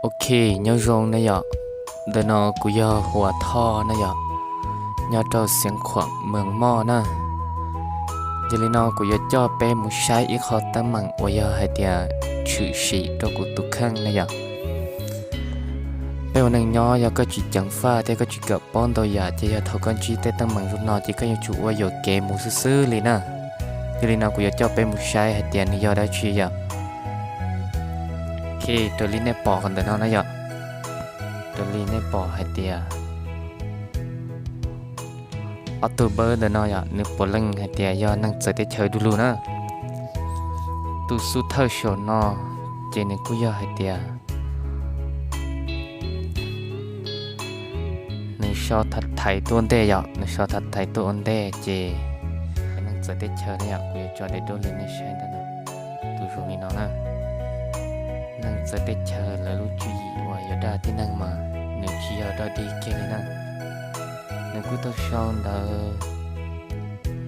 Ok, nyob zoo na yom. Ntawm no kuv yog Huas Thoj na yom, nyob rau Xeev Khuam, Mees Moj na. Yog li no kuv yuav coj peb mus saib ib qho teeb meem uas yog hais tias tshwm sim rau kuv tus kheej na yom. Peb ua neej nyob yog koj tsis ceev faj thiab koj tsis kawm paub ntau yam ces yog thaum koj ntsib tej teeb meem zoo no ces koj yuav tsum ua yuam kev mus xwb xwb li na. Yog li no kuv yuav coj peb mus saib hais tias nws yog dab tsi yom. Ok, raws li nej pom ntawm no na yom, raws li nej pom hais tias ob tug npawb ntawm no yom, nws puav leej hais tias yog neeg txawv teb chaws du lug na. Tus xub thawj saum no ces nws kuj yog hais tias nws sau thaiv tuaj ua ntej yom, nws sau thaiv tuaj ua ntej ces neeg txawv teb chaws na yom, kuv yuav tso daim duab li nej saib ntawm no, tus zoo li no na. Neeg txawv teb chaws lawv lub tswv yim uas yuav dag tib neeg mas nws tsis yog dog dig kiag li na. Nws kuj tau sau ntawv,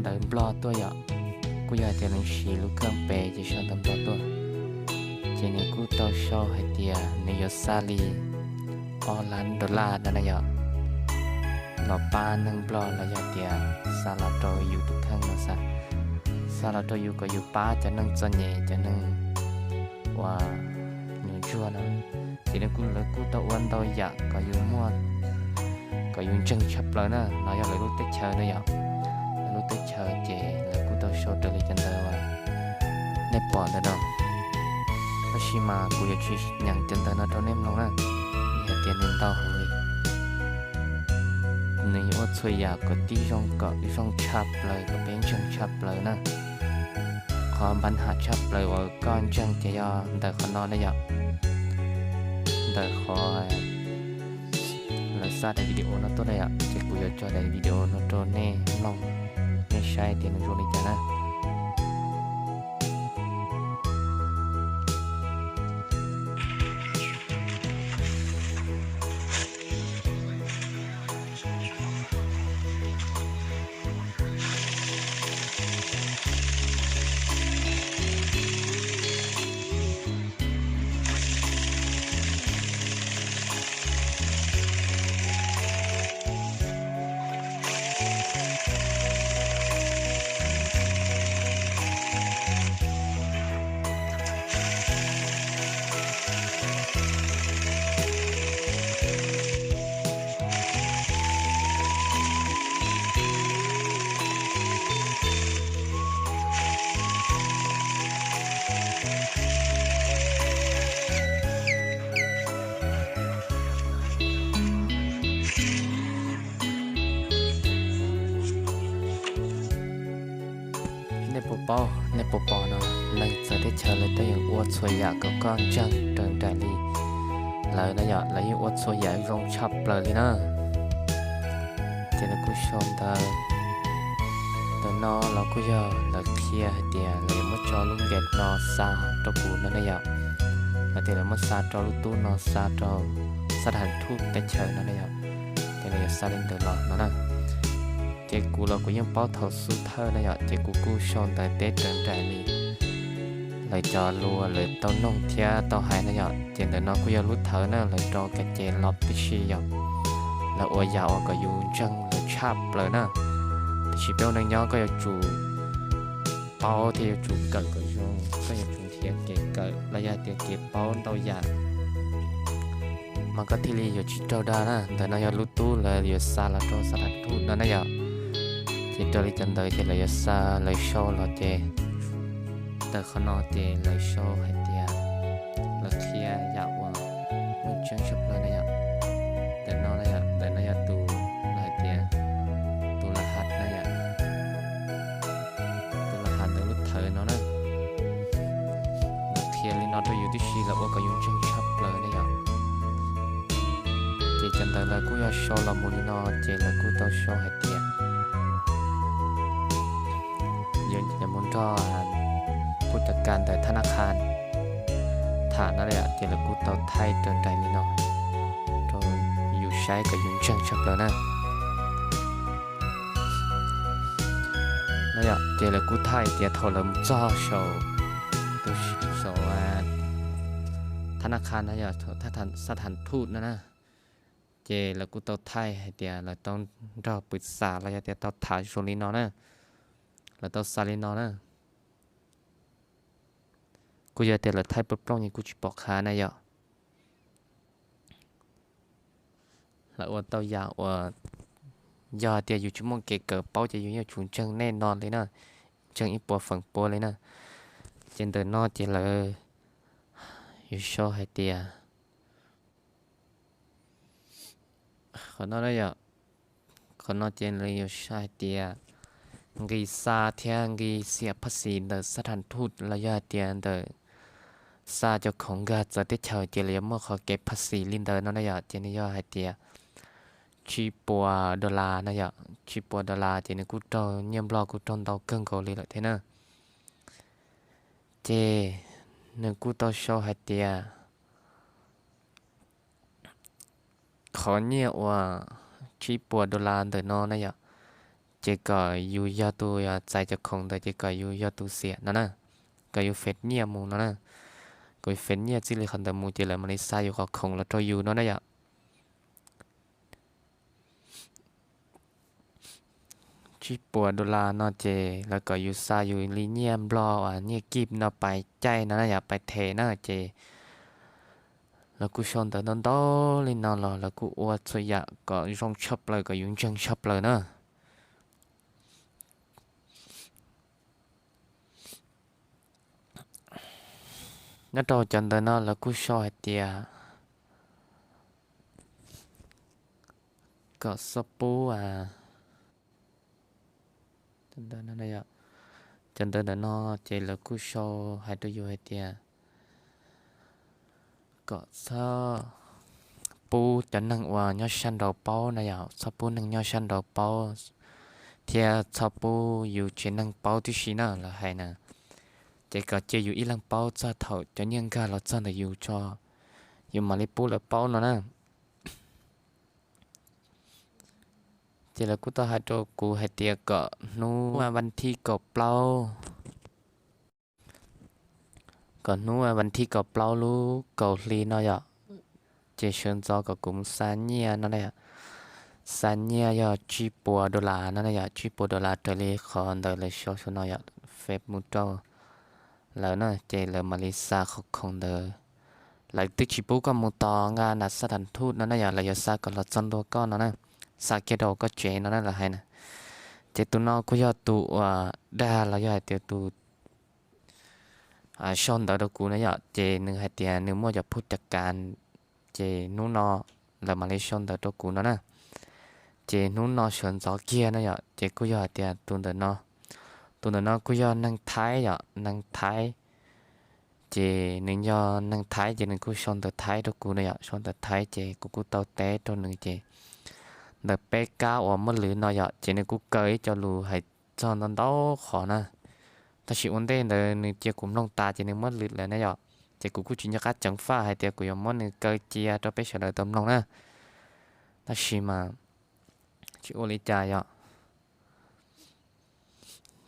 ntawv Nplog tuaj yom, kuj yog hais tias nws siv lub kheej pem ces sau ntawv Nplog tuaj. Ces nws kuj tau sau hais tias nws yuav xa li ob lab dollar no na yom, los pab neeg Nplog los yog tias xa los rau yus tus kheej no xav, xa los rau yus kom yus pab cov neeg txom nyem, cov neeg uas nws ntsuag no. Ces nws kuj, lawv kuj tau ua ntau yam kom yus muaj, kom yus ntseeg tshaj plaws na, los yog lawv lub teb chaws na yom. Lawv lub teb chaws ces lawv kuj tau sau raws li cov ntawd uas nej pom ntawm no. Tab sis mas kuv yuav tsis nyeem cov ntawd no rau nej mloog na, vim hais tias nws ntau heev li. Nws ua txhua yam kom tib zoo, kom zoo tshaj plaws, kom peb ntseeg tshaj plaws na. Qhov npab ham tshaj plaws uas koj ntseeg ces yog ntawm qhov no na yom. Ntawm qhov lawv xa daim video no tuaj na yom, ces kuv yuav tso daim video no rau nej mloog, nej saib tias nws zoo li cas na. Nej puas paub, nej puas pom no, neeg txawv teb chaws lawv twb yeej ua txhua yam kom koj ntseeg raws nraim li lawv na yom, lawv yeej ua txhua yam zoo tshaj plaws li na. Ces lawv kuj sau ntawv, ntawm no los kuj yog lawv qhia hais tias lawv yuav muab tso lub nkaim no xa rau kuv no ne yom. Lawv tias lawv muab xa rau lub tub no, xa rau xab tham thuj teb chaws no ne yom. Ces lawv yuav xa li ntawd los no na. Ces kuv los kuv yeej paub thaum xub thawj na yom, ces kuv kuj sau ntawv teb raws nraim li lawv cov lus lawv tau noog thiab tau hais na yom. Ces ntawm no kuj yog lub thawv na, lawv rau kev ces los tib si yom. Lawv ua yam uas kom yus ntseeg lawv tshaj plaws na. Tiam sis peb ua neej nyob koj yuav tsum paub thiab yuav tsum kawm kom zoo, koj yuav tsum nrhiav kev kawm los yog tias kev paub ntau yam, mas koj thiaj li yuav tsis raug dag na. Ntawm no yog lub tub lawv yuav xa los rau xab tham thuj no na yom. Ces raws li cov ntawd ces lawv yuav xa, lawv sau los ces ntawm qhov no ces lawv sau hais tias lawv qhia yam uas muaj tseeb tshaj plaws na yom. Ntawm no na yom, ntawm no yog tus lawv hais tias tus lawv has na yom, tus lawv has ntawm lub thawv no na. Lawv qhia li no rau yus tib si, lawv ua kom yus ntseeg tshaj plaws na yom. Ces cov ntawd lawv kuj yog sau los mus li no, ces lawv kuj tau sau hais tias yus mus nrog kuj cov kas ntawm thab naj qha tham no na yom, ces lawv kuj tau thaij raws nraim li no rau yus saib kom yus ntseeg tshaj plaws na. No yom, ces lawv kuj thaij tias thaum lawv mus txog saum, tus saum thab naj qha no yog xab tham thuj no na. Ces lawv kuj tau thaij hais tias lawv tau nrog pw xas los yog tias tau tham zoo li no na. Lawv tau xa li no na. Kuj yog tias lawv thaij plooj plooj es kuj tsis pom qab na yom. Lawv ua tau yam uas yog hais tias yus tsis muaj kev kawm paub ces yus yuav tsum ntseeg nej no li na, ntseeg ib puas feem pua li na. Ces ntawm no ces lawv, yus sau hais tias, qhov no na yom, qhov no ces lawv yuav sau hais tias nqi xa thiab nqi xiam phaj xis ntawm xab tham thuj los yog hais tias ntawm xa cov khoom nkag txawv teb chaws ces lawv yuav muaj qhov kev phaj xis li ntawd no na yom. Ces nws yog hais tias tsib puas dollar na yom, tsib puas dollar ces nws kuj raug nyiaj nplog kuj raug ntau kawg nkaus li lawm thiab na. Ces nws kuj tau sau hais tias qhov nyiaj uas tsib puas dollar ntawm no na yom, ces kom yus yog tus txais cov khoom ntawd ces kom yus yog tus xiam no na, kom yus fem nyiaj mus no na, kom yus fem nyiaj txij li qhov ntawd mus ces lawv mam li xa yus qhov khoom los rau yus no na yom. Tsib puas dollar no ces lawv kom yus xa yus li nyiaj nplog uas nyiaj kib no pais caij no na yom, pais them na ces lawv kuj sau ntawv ntau ntau li no los lawv kuj ua txhua yam kom zoo tshaj plaws kom yus ntseeg tshaj plaws na. Nyob rau cov ntawv no lawv kuj sau hais tias kom txhob pub, cov ntawv ntawm no ces lawv kuj sau hais rau yus hais tias kom txhob pub cov neeg uas nyob sab nraud paub na yom, txhob pub neeg nyob sab nraud paub thiab txhob pub yus tsev neeg paub tib si na lawv hais na. Ces kom cia yus ib leeg paub txog thaum cov nyiaj nkag los txog ntawm yus tso, yus mam li pub lawv paub no na. Ces lawv kuj tau hais rau kuv hais tias kom hnub vas thib kaum plaub, kom hnub vas thib kaum plaub lub kaum hli no yom, ces sawv ntxov kom kuv mus xa nyiaj no na yom. Xa nyiaj yog tsib puas dollar no na yom, tsib puas dollar raws li qhov ntawd lawv sau saum no yom, fem mus rau lawv na, ces lawv mam li xa qhov khoom ntawd. Lawv twb tsis pub koj mus tos nqa nas xab tham thuj no na yom, lawv yuav xa kom los txog ntua koj no na, xa kiag rau koj tsev no na lawv hais na. Ces tus no kuj yog tus uas dag los yog hais tias tus sau ntawv rau kuv na yom, ces nws hais tias nws muaj cov phuj cov kav, ces hnub no lawv mam li sau ntawv rau kuv no na. Ces hnub no sawv ntxov kiag no yom, ces kuj yog hais tias tus ntawm no, tus ntawm no kuj yog neeg Thaib yom, neeg Thaib. Ces nws yog neeg Thaib ces nws kuj sau ntawv Thaib rau kuv no yom, sau ntawv Thaib ces kuv kuj tau teb rau nws ces ntawm peb kab uas muab lwm no yom, ces nws kuj kaw ib co lus hais txog ntau ntau qhov na. Tab sis ua ntej ntawd nws cia kuv mloog tas ces nws muab lwm lawm na yom, ces kuv kuj tsis nco qab ceev faj hais tias kuv yuav muab nws kaw cia rau peb sawv daws tau mloog na. Tab sis mas tsis ua li cas yom.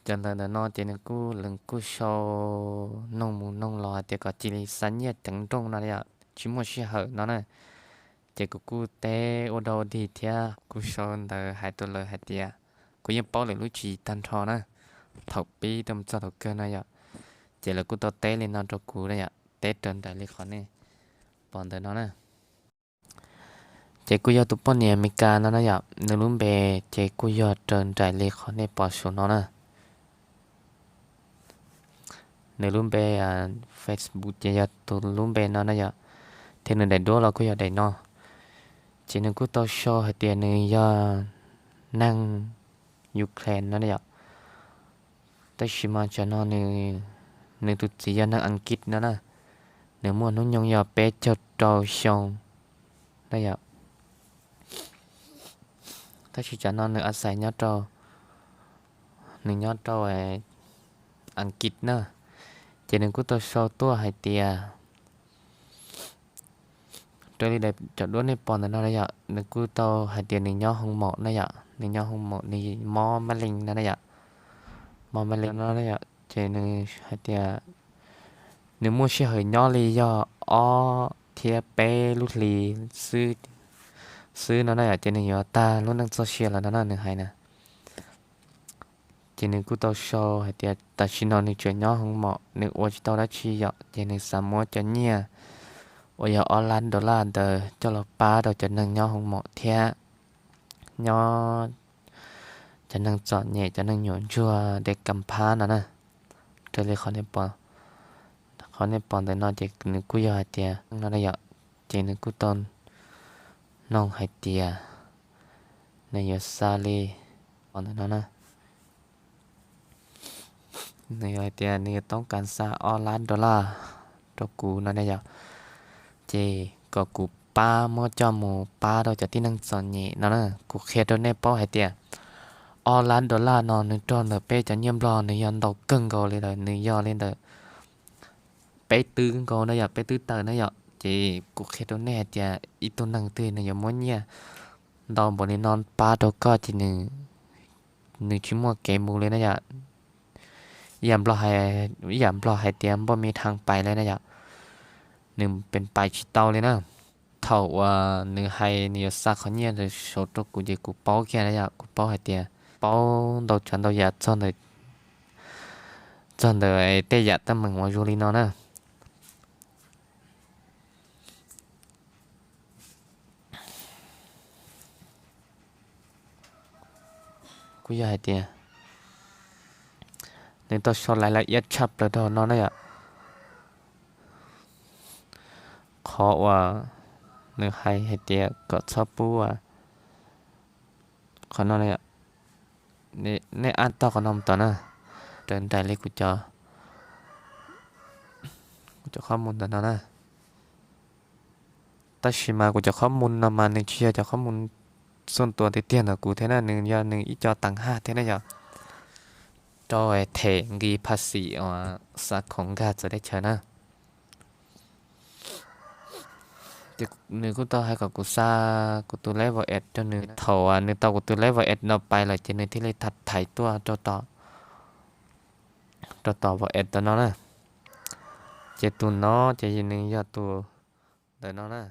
Cov ntawv ntawm no ces nws kuj, leej kuj sau noog mus noog los hais tias kom cia li xa nyiaj ceev nrooj no yom, tsis muaj sij hawm no na. Ces kuv kuj teb ua dog ua dig thiab kuj sau ntawv hais rau lawv hais tias kuv yeej paub lwm lub tswv yim tag nrho na, thaum pib rau mus txog thaum kawg no yom. Ces lawv kuj tau teb li no rau kuv na yom, teb raws nraim li qhov nej pom ntawm no na. Ces kuj yog tus poj niam Amelikas no na yom, nws lub npe ces kuj yog raws nraim li qhov nej pom saum no na. Nws lub npe Facebook ces yog tus lub npe no na yom, thiab nws daim duab los kuj yog daim no. Ces nws kuj tau sau hais tias nws yog neeg Ukraine no na yom. Tab sis mas tsam no nws, nws tus txiv yog neeg Askiv no na, nws muaj hnub nyoog yog peb caug rau xyoo na yom. Tab sis tsam no nws a xais nyob rau, nws nyob rau Askiv na. Ces nws kuj tau sau tuaj hais tias, raws li daim cov duab nej pom ntawm no na yom, nws kuj tau hais tias nws nyob hoo maum na yom, nws nyob hoo maum, nws mob mab lees no na yom, mob mab lees no na yom. Ces nws hais tias nws muaj sij hawm nyob li yog ob thiab peb lub hli xwb no na yom, ces nws yuav tag lub neej txoj sia lawm no na, nws hais na. Ces nws kuj tau sau hais tias tam sim no nws tseem nyob hoo mom, nws ua tsis tau dab tsi yom, ces nws xav muab cov nyiaj uas yog ob lab dollar ntawd coj los pab rau cov neeg nyob hoo mom thiab nyob cov neeg txom nyem, cov neeg nyuam ntsuag dej kam phab no na. Raws li qhov nej pom ntawm no ces nws kuj yog hais tias no na yom, ces nws kuj tau noog hais tias nws yuav xa li pom ntawm no na. Nws yog hais tias nws yuav toob kas xa ob lab dollar rau kuv no na yom, ces kom kuv pab muab coj mus pab rau cov tib neeg txom nyem no na. Kuv qhia rau nej paub hais tias ob lab dollar no nws raug ntawm peb cov nyiaj nplog nws yog ntau kawg nkaus li lawm, nws yog li ntawm peb twb nkaus na yom, peb twb tawm na yom. Ces kuv qhia rau nej hais tias ib tug neeg twg nws yuav muab nyiaj ntau npaum li no pab rau koj ces nws tsis muaj kev mus li na yom. Ib yam nplog hais tias npoj me dhas pais li na yom, nws pes pais tsis tau li na. Thaum uas nws hais nws yuav xa qhov nyiaj ntawd saud rau kuv ces kuv paub kiag na yom, kuv paub hais tias paub ntau tsav ntau yam txog ntawm tej yam teeb meem uas zoo li no na. Kuj yog hais tias nws tau sau lais laj iab tshaj plaws rau no na yom. Qhov uas nws hais hais tias kom txhob pub qhov no, nej ab tog qhov no mus tom na, raws nraim li kuv cov, kuv cov qhob mus ntawm no na. Tab sis mas kuv cov qhob mus no mas nws tsis yog cov qhob mus xuj tuas tiag tiag ntawm kuv thiab na, nws yog nws ib co teev haj thiab na yom, rau them nqi phaj xim uas xa khoom nkag txawv teb chaws na. Ces nws kuj tau hais kom kuv xa kuv tus level eight rau nws. Thaum nws tau kuv tus level eight no pais lawm ces nws thiaj li thaiv tuaj rau tom level eight tom no na. Ces tus no ces nws yog tus ntawm no na.